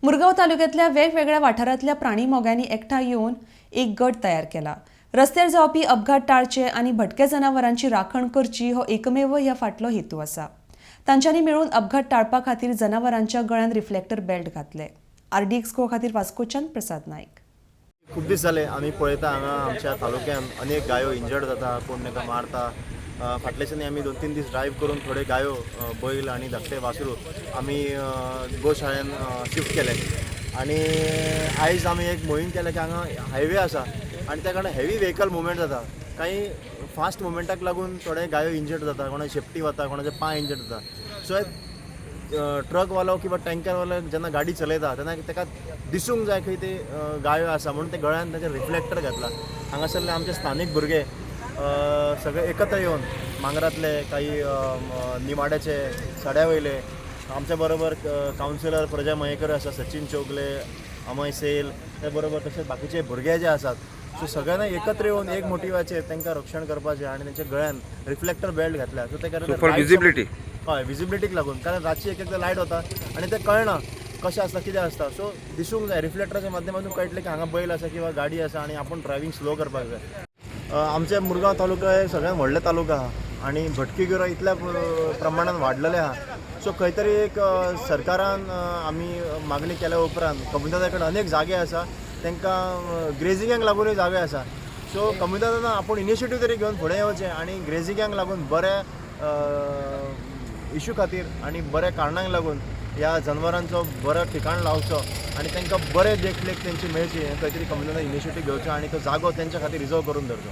मुरगांव तालुक्यांतल्या वेगवेगळ्या वाठारांतल्या प्राणी मोग्यांनी एकठांय येवन एक गट तयार केला. रस्त्यार जावपी अपघात टाळचे आनी भटक्या जनावरांची राखण करची हो एकमेव ह्या फाटलो हेतू आसा. तांच्यांनी मेळून अपघात टाळपा खातीर जनावरांच्या गळ्यान रिफ्लेक्टर बेल्ट घातले. आरडीएक्स गोवा खातीर वास्कोच्यान प्रसाद नायक. खूब दीस जाले आमी पळयता, हांगा आमच्या तालुक्यान अनेक गायो इंजर्ड जाता, कोण तांकां मारता. फाटल्या दिसांनी आमी 2-3 दीस ड्रायव्ह करून थोडे गायो, बैल आनी धाकटे वासरू आमी गोशाळेन शिफ्ट केले आनी आयज आमी एक मोहीम केल्या की हांगा हायवे आसा आनी त्या कारणान हेवी व्हेकल मुवमेंट जाता. काही फास्ट मुवमेंटाक लागून थोडे गायो इंजर्ड जाता, कोणाचे शेपटी वता, कोणाचे पांय इंजर्ड जाता. सो ट्रकवालो किंवा टँकरवालो जेन्ना गाडी चलयता तेन्ना ताका दिसूंक जाय खंय ते गायो आसा म्हणून ते गळ्यान ताच्या रिफ्लेक्टर घातला. हांगासरले आमचे स्थानीक भुरगे सगळे एकत्र येवन, मांगरातले काही, निमाड्याचे, सड्या वयले, आमच्या बरोबर कावन्सिलर प्रजा मयेकर आसा, सचिन चोगले, अमय सेल, ते बरोबर तशेंच बाकीचे भुरगे जे आसात, सो सगळ्यांना एकत्र येवन एक मोटिवाचेर तांकां रक्षण करपाचें आनी तेंच्या गळ्यान रिफ्लेक्टर बेल्ट घातल्या. सो ते So for visibility. हय, विजिबिलिटीक लागून, कारण रातची एक एकदां लायट वता आनी तें कळना कशें आसता, कितें आसता. सो दिसूंक जाय, रिफ्लेक्टराच्या माध्यमातून कळटलें की हांगा बैल आसा किंवा गाडी आसा आनी आपूण ड्रायव्हिंग स्लो करपाक जाय. आमचे मुरगांव तालुका हे सगळ्यात व्हडले तालुका आहा आनी भटकी गुरां इतल्या प्रमाणान वाडलेले आहा. सो खंय तरी एक सरकारान आमी मागणी केल्या उपरांत कम्युनिटां कडेन अनेक जागे आसा, तांकां ग्रेजिंगाक लागूनय जागे आसा. सो कम्युनिटान आपूण इनिशिएटीव तरी घेवन फुडें येवचें आनी ग्रेजिंगाक लागून बऱ्या इशू खातीर आनी बऱ्या कारणांक लागून ह्या जनवरांचो बरो ठिकाण लावचो आनी तांकां बरें देखरेख तेंची मेळची, हें खंय तरी कम्युनिटान इनिशिएटीव घेवचो आनी तो जागो तेंच्या खातीर रिजर्व करून दवरचो.